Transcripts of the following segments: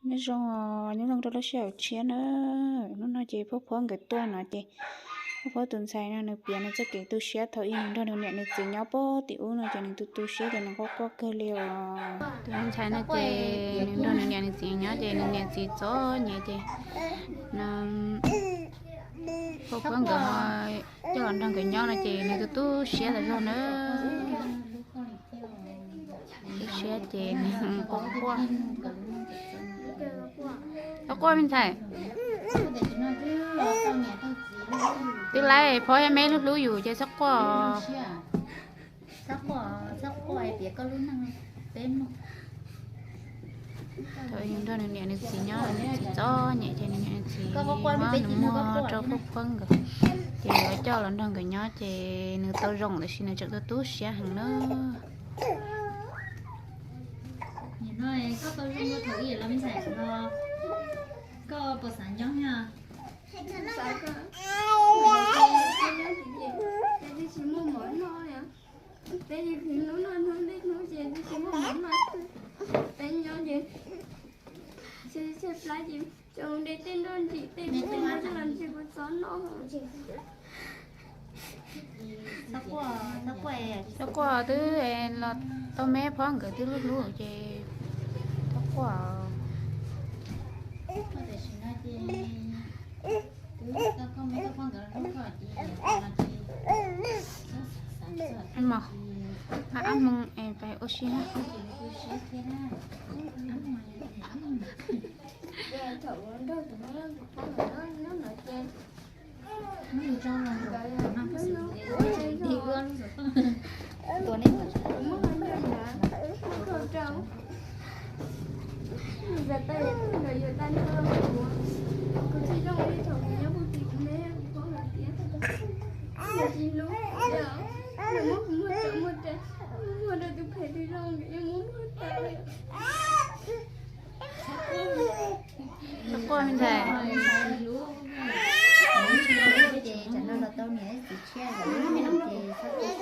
Nyob zoo, nyob zoo rau lub sij hawm tshiab na. Hnub no ces Phuab Phuab nkawd tuaj no ces Phuab Phuab tus ntxhais no nws piav nws txoj kev tu siab thaum ub nws nrog nws niam nws txiv nyob puag tim ub no ces nws tu tu siab ces nws quaj quaj kawg li os. Tus ntxhais no ces nws nrog nws niam nws txiv nyob ces nws niam txiv txom nyem ces nws, Phuab Phuab nkawd coj los nrog nkawd nyob no ces nws tu tu siab tas zog na. Tu siab ces nws quaj quaj. Txhob quaj me ntxhais. Twb laib phob thiab me hlub hlub yus ces txhob quaj. Thaum nws nrog nws niam nws txiv nyob, nws txiv txom nyem ces nws niam nws txiv muab nws muag rau Phuab Phuab nkawd, ces lawv coj los nrog nkawd nyob ces nws tau zoo tab sis nws tseem tu tu siab heev na. Koj puas xav nyob? Xav kawg. Ces twb tsis muaj mov noj li. Peb yus hnub no hnub ntej hnub ces twb tsis muaj mov noj. Peb nyob ces tshaib tshaib plab ces cov de tej nroj ntsim tej nroj los ntshe kuv txob noj. Txhob quaj twb los tau me phob nkawd twb hlub hlub ces txhob quaj. Mos, ab hmoo es pais ua si na. Txhob quaj me ntxhais. Ces tsam no los tau niam txiv tshiab lawm ces txhob quaj.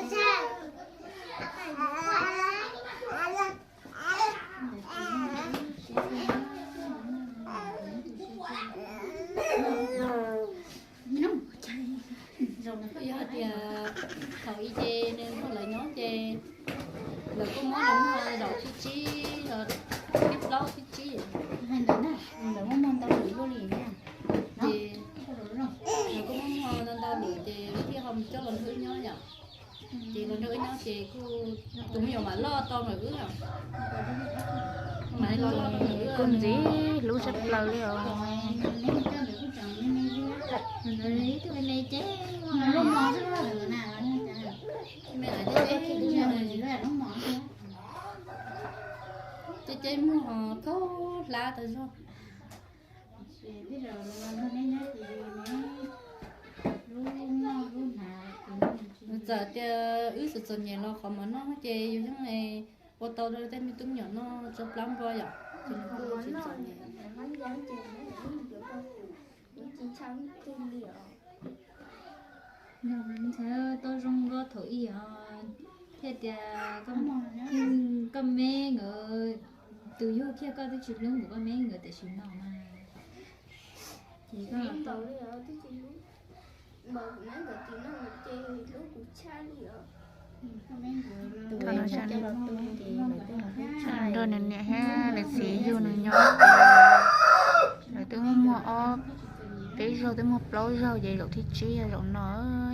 Yog hais tias thaum ub ces nws nrog lawv nyob ces lawv kuj muab nws muag zaum thib tsib, thib plaub thib tsib. Lawv muab muag ntau lwm luaj li thiab. Ces lawv kuj muab muag ntau ntau lwm ces thiaj ho mus coj los nrog wb nyob yom. Ces los nrog wb nyob ces kuj tus me nyuam mam loj tau ntawm wb. Kuj ntxim hlub tshaj plaws li os. Ces ces muag ho khaub hlab tas zog. Txawm tias wb txom txom nyem los qhov mov noj ces yus yeej ua tau rau tej me tub me nyuam noj tso plab npua yom. Ces nws kuj tsis txom nyem. Ntxhais tau zoo nkaus thaum ub os, thiaj tias koj me nkawd, tus yug kiag koj twb tsis hlub npaum koj me nkawd tam sim no mas. Ces koj Nrog nws niam thiab nws txiv yug nws nyob ces lawv twb muaj ob peb zaug, twb muaj plaub zaug ces zaum thib tsib yog zaum no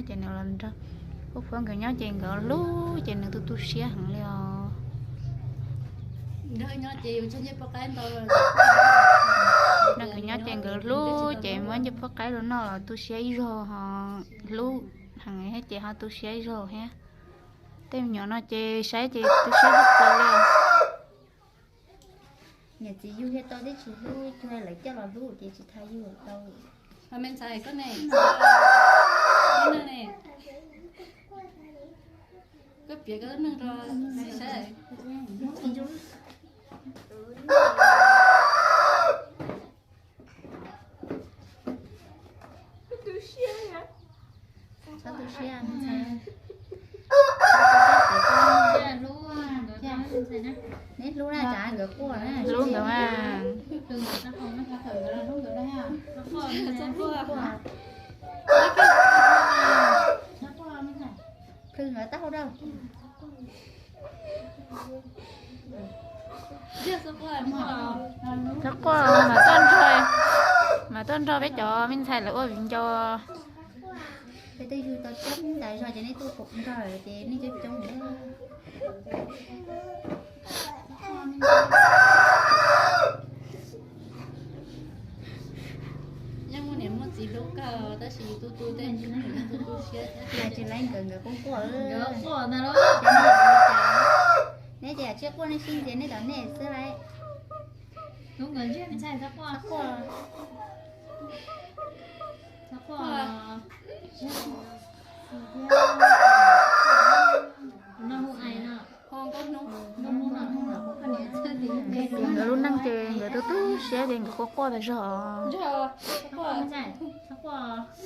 ces nws los nrog Phuab Phuab nkawd nyob ces nkawd hlub ces nws tu tu siab heev li os. Nrog nkawd nyob ces nkawd hlub ces muab ncej phuab qaib rau noj los tu siab ib zaug ho hlub heev thiab ces ho tu siab ib zaug thiab. Tej me nyuam no ces saib ces tu siab tshaj plaws li. Niam txiv yug thiaj tau thiab tsis hlub, cuag lawv coj los hlub ces tsis tau yug tau. Me ntxhais koj ne, koj piav koj lub neej rau saib. Txhob tu siab, neb hlub na, tsam nkawd quaj na. Hlub nkawd mas. Txhob quaj, mas tuaj nrog, mas tuaj nrog peb cov me ntxhais lawv ua viv ncaus. Peb twb yug tau coob tas zog ces nej tuaj koom nrog ces nej coob coob. Yeej muaj niam muaj txiv hlub kawg tab sis tu tu tej tu tu siab thiab. Tsis laib nkawd, nkawd quaj quaj. Nkawd quaj ntag los. Neb ces tsis quaj, nej sib ntxias nej tom nej xwb lauj. Hlub nkawd ntsej ntxhais txhob quaj. Txhob quaj. No hu ais no. Nkawd lub neej ces nkawd tu tu siab ces nkawd quaj quaj tas zog.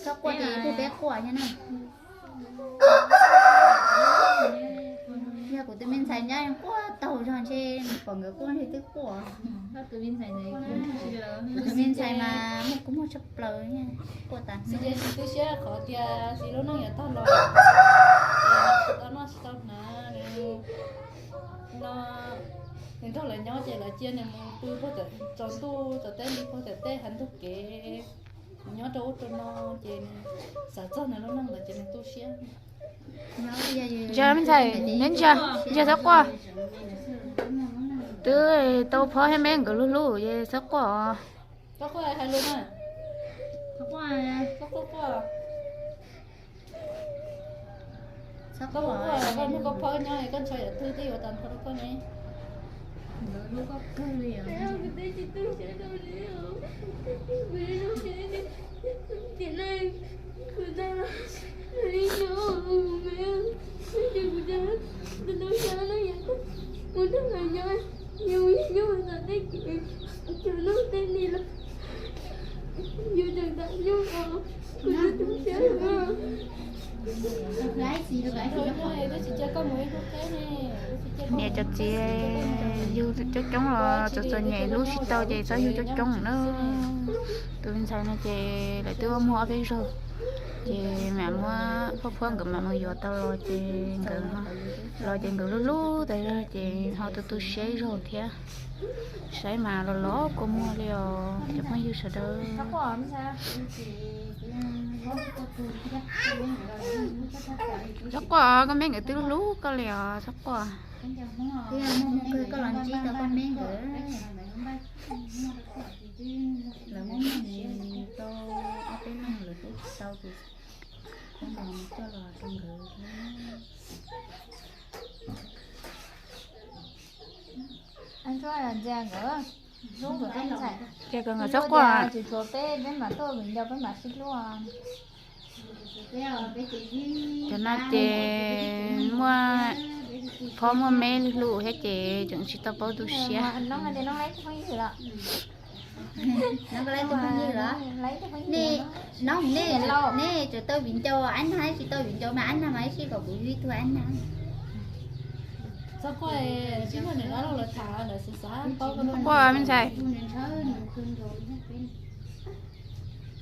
Txhob quaj ces kuj peb quaj thiab na. Yog kuv tus me ntxhais nyob quaj taug zog ntshe pom nkawd quaj ntshe twb quaj. Kuv tus me ntxhais mas muaj kua muag tshaj plaws, quaj tas hnub. Tsis tu siab qhov tias txiv lub neej yuav tag los, tsis tau noj tsis tau hnav no, nws nrog lawv nyob ces lawv cia nws mus pw puag tom tsaus ntuj tsaus teb li puag tom tej hav ntug kev, nws nyob rau ub rau no ces nws xav txog nws lub neej ntawd ces nws tu siab. Ntsia me ntxhais, neb ntsia, ntsia txhob quaj. Twb tau phob thiab me nkawd hlub hlub ces txhob quaj. Txhob quaj, hais lus na. Txhob quaj, txhob quaj. Koj hlub koj phob nyob koj ntshaw yam twg twb yuav tau nrho rau koj ne. Nkawd hlub koj kawg li os. Niam cov txiv yug coob coob los txom txom nyem hlub tsis tau ces txhob yug coob coob na. Tus me ntxhais no ces lawv twb muaj ob peb zaug, ces mam muab phob phuab nkawd mam mus yuav tau los ces nkawd los ces nkawd hlub hlub tas zog ces ho tu tu siab ib zaug thiab. Saib mas los los kua muag li os cov phooj ywg sawv daws. Txhob quaj, koj me nkawd twb hlub koj li os, txhob quaj. Koj los ntsib tau koj me nkawd. Lawv muaj muaj nws tau ob peb leeg lawv hlub tsis tau ces koj nrog nws coj los rau nkawd. Ces kom nkawd txhob quaj. Tsis tshuav peb, peb mam tuaj viv ncaus peb mam sib hlub. Cov no ces muaj phob muaj me hlub thiab ces tseem tsis tau paub tu siab. Nej, nej tseem tau viv ncaus ab nag, tsis tau viv ncaus mas ab nag mas ib sij kom kuv yug ib tug ab nag. Quaj me ntxhais.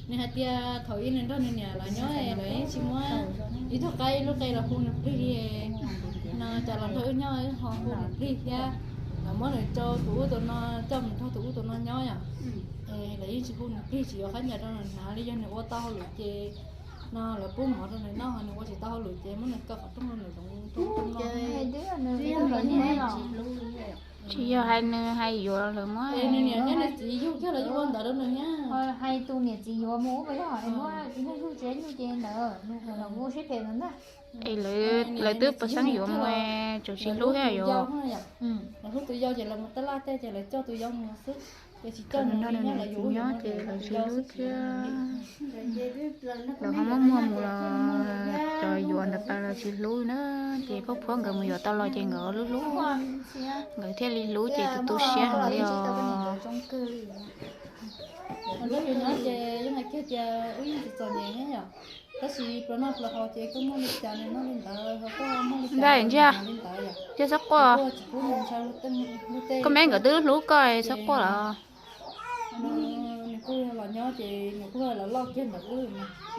Nws hais tias thaum ub nws nrog nws niam los nyob los yeej tsis muab ib tug qaib ib lub qe los hu nws plig li. No cas los nrog wb nyob wb ho hu nws plig thiab, los muab nws rau tus ub tus no, coj mus nrog tus ub tus no nyob yom. Los yeej tsis hu nws plig, tsis yuav khaub ncaws rau nws hnav li, yog nws ua tau hauj lwm ces no lawv pub mov rau nws noj, nws ua tsis tau hauj lwm ces muab nws kaw qhov rooj rau nws zoov rau no. Tsis yog hais nws hais yuav lawm muab nws niam thiab nws txiv yug kiag los yeej ua ntawd rau nws thiab. Hais tus niam txiv yuav mus ub, yog muab yug tsev nyuj ces ntawd nws ua siab phem ntawd ntag. Es lawv twb puas xeeb yuav mus, tseem tsis hlub thiab yuav. Lawv hlub tus yau ces lawv mus tab laj tej ces lawv coj tus yau mus xwb. Ces tsis coj nws nyob ces lawv tsis hlub thiab. Lawv ho muab muag mus los cov yuav ntawd pas los tsis hlub na. Ces phob phuab nkawd mus yuav tau los ces nkawd hlub hlub, nkawd thiaj li hlub ces tu tu siab heev li os. Ces yeej hais kiag tias wb yeej tsis txom nyem thiab yom. Tab sis plaws noj plaws haus ces koj muaj li cas nws noj li ntawd, ho koj muaj li cas nws noj li ntawd yom. Ntsia txhob quaj. Koj me nkawd twb hlub koj txhob quaj los. Nws Kuj los nyob ces nws kuj los loj kiag ntawm wb.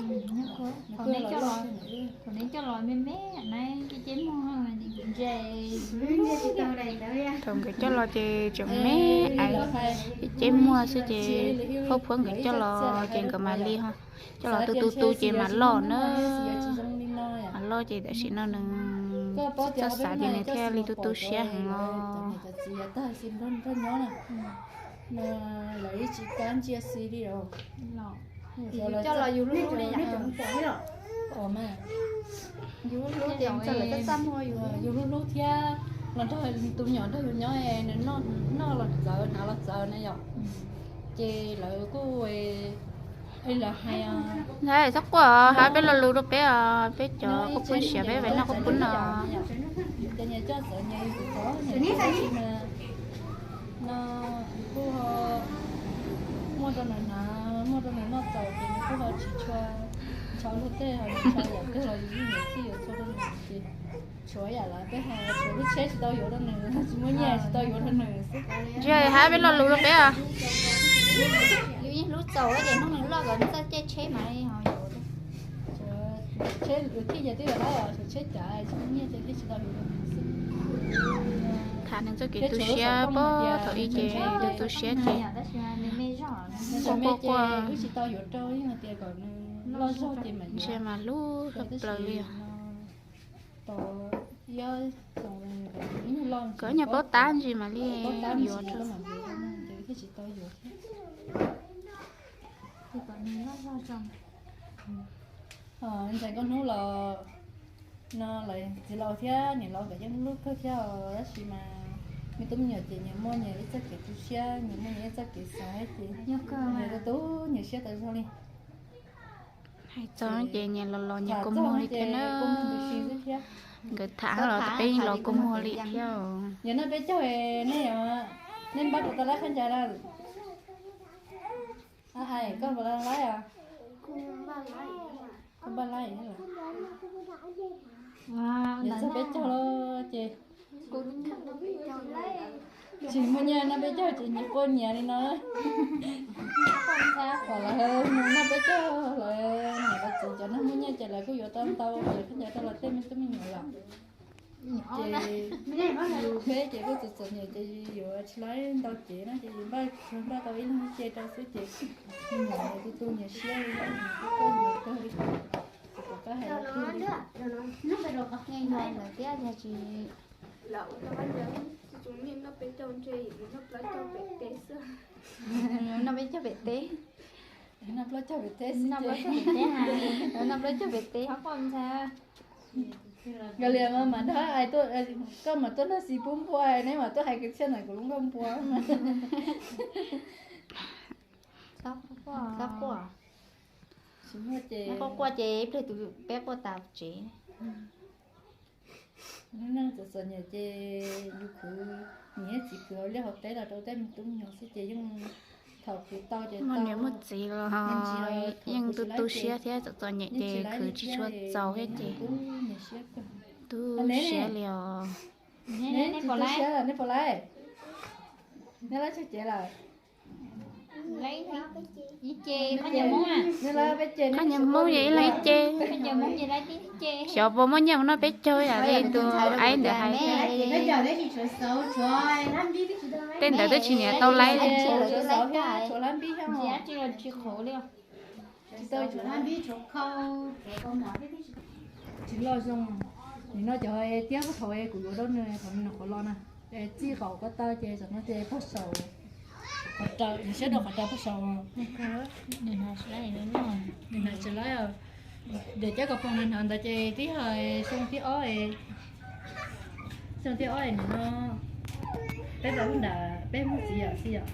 Nws kuj los loj kiag ntawm wb. Thaum neb coj los me me na, ces ceb muag ntse. Thaum nkawd coj los ces tseem me, ces ceb muag xwb ces hauv phuab nkawd coj los ces nkawd mam li ho coj los tu tu tu ces mam loj na. Mam loj ces tam sim no nws txawj xav ces nws thiaj li tu tu siab heev os. Yus hlub hlub thiab los nrog tus me nyuam nrog yus nyob, nws noj los txawv, hnav los txawv na yom. Ces lawv kuj, lawv hais, txhob quaj, hab peb lo lus rau peb os, peb cov qub pub siav peb noj qub pub no. Ces nyias coj txawv nyias, no kuj muaj rau nws hnav, muaj rau nws noj txaus ces nws kuj ho tsis tshua ntshaw luag tej, ho nws ntshaw yam kawg los yus yeej yuav txij yuav txhua rau nws ces tshuav yam lawv peb ho tshuav lub tsheb tsis tau yuav rau nws, tsis muaj nyiaj tsis tau yuav rau nws xwb. Ntsia hab peb lo lus rau peb os. Yus yeej hlub txaus ces hnub nws loj kom nws txawj caij tsheb mas ho yuav. Tsheb thiaj ces twb yuav lawm, tsheb cav tsis muaj nyiaj ces thiaj tsis tau yuav rau nws xwb. Tham nws txoj kev tu siab pab thaum ub ces tu tu siab ces quaj quaj quaj. Wb tsis tau yuav rau, yeej hais tias kom nws loj zog ces mam yuav. Ntsia mas hlub tshaj plaws li os. Koj nyiam paub tab ntsis mam li yuav rau. Ntxhais nkauj hnub los no lawv txiv laus thiab niam laus nkawd yeej hlub kawg thiab os, tab sis mas me tub me nyuam ces nyias muaj nyias ib txoj kev tu siab, nyias muaj nyias ib txoj kev xav ces nyias tu tu nyias siab tas zog li. Hais txog ces nyias los los nyias kua muag li thiab na. Nkawd tham los peb los kua muag li thiab. Yog noj peb caug nej, nej npaj rau tau lab khaub ncaws lawm. Koj puas laib os? Koj npaj lab os? Yog txog peb caug lawm ces tsis muaj nyiaj noj peb caug ces nyias quaj nyias li no. Kom lawv mus noj peb caug, lawv niam lawv txiv cov neeg muaj nyiaj ces lawv kuj yuav tau ntau, lawv khaub ncaws rau lawv tej me tub me nyuam lawm. Ces yus peb ces kuj txom txom nyem ces yuav tsis laib ntau cev na, ces npaj, npaj tau ib leeg ib ce rau xwb ces me nyuam tu tu nyias siab li, nyias tu tu nyias kawg li. Ces kom pab hais lawv thiab yog tsis noj peb caug pem teb, noj plaub caug pem teb, noj plaub caug pem teb, noj plaub caug pem teb ho pom ntxhais. Nkawd li mas mas nrog, koj mas tuaj nrog xis pub npua, neb mas tuaj hais kwv txhiaj ntawm kuv lub nkauj npua. Txhob quaj, txhob quaj ces ib pliag tus peb quaj tas tsev. Lub neej txom txom nyem ces yus khwv, niam thiab txiv khwv hauv liaj hauv teb los rau tej me tub me nyuam xwb ces yeej thaum khwv tau ces muaj niam muaj txiv los yeej tu tu siab thiab, txom txom nyem ces khwv tsis tshua txaus thiab ces tu siab li os. Neb puas laib? Neb puas laib? Neb laib tsawg cev lawm? Ib ce, koj nyias Hmoob, koj nyias Hmoob ces ib leeg ib ce. Xyov puas muaj nyiaj mus noj peb caug yam li tus aib ntawd hais. Tej ntawd twb tsis niam tau laib li. Tsis loj zoo, nim no cov tiab thaum kuv yuav rau nws, thaum nws nyuam qhuav los na, txij qaum ko taw ces tam no ces pog saum, qhov raws, siab rau qhov raws pog saum. Nws hnav tsis laib, nws hnav tsis laib. Daim cab kos poom nws hnav ntawd ces twb yog xyoo thib ob, xyoo thib ob nim no peb tau lub nram peb Hmoob txiv yom, xij yom.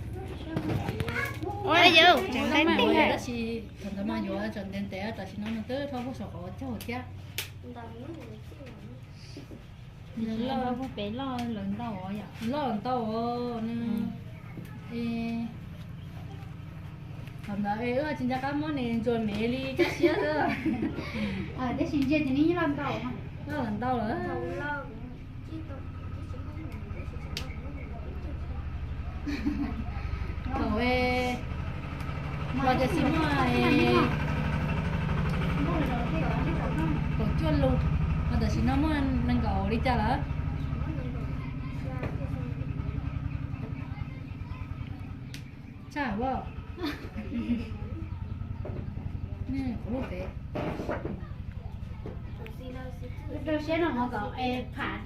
Tab sis thaum ntawd mas yuav tseem ntev ntev, tam sim no nws twb rho pog saum qhov caug thiab. Lawv loj, pog pem loj lawv ntau os yom. Loj ntau os. Thaum ntawd wb tsis nco qab muab nws ntsuas me li caj siab xwb. Tab sis ntsia ces nws yeej loj ntau, loj ntau lawm. Thaum, thaum, thaum, thaum, thaum, thaum, thaum, thaum, thaum, thaum, thaum, thaum, thaum, Los tias tsis muaj kaum cuaj lus, ho tam sim no muaj nees nkaum li cas lawm? Tshaj as. Kuv lub pem. Rau siab no kom pham.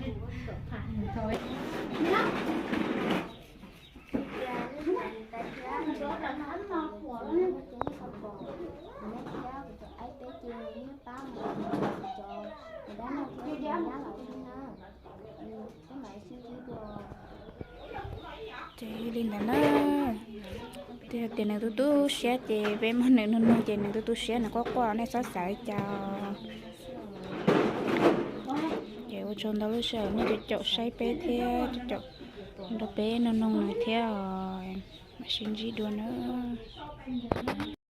Ces li ntawd na, tias nws tu tu siab ces peb muab nws nug nug ces nws tu tu siab, nws quaj quaj, nej txhob xav li cas. Ces ua tsaug ntau lub sij hawm nej caum saib peb thiab caum nrog peb nug nug nws thiab os. Mam sib ntsib dua na.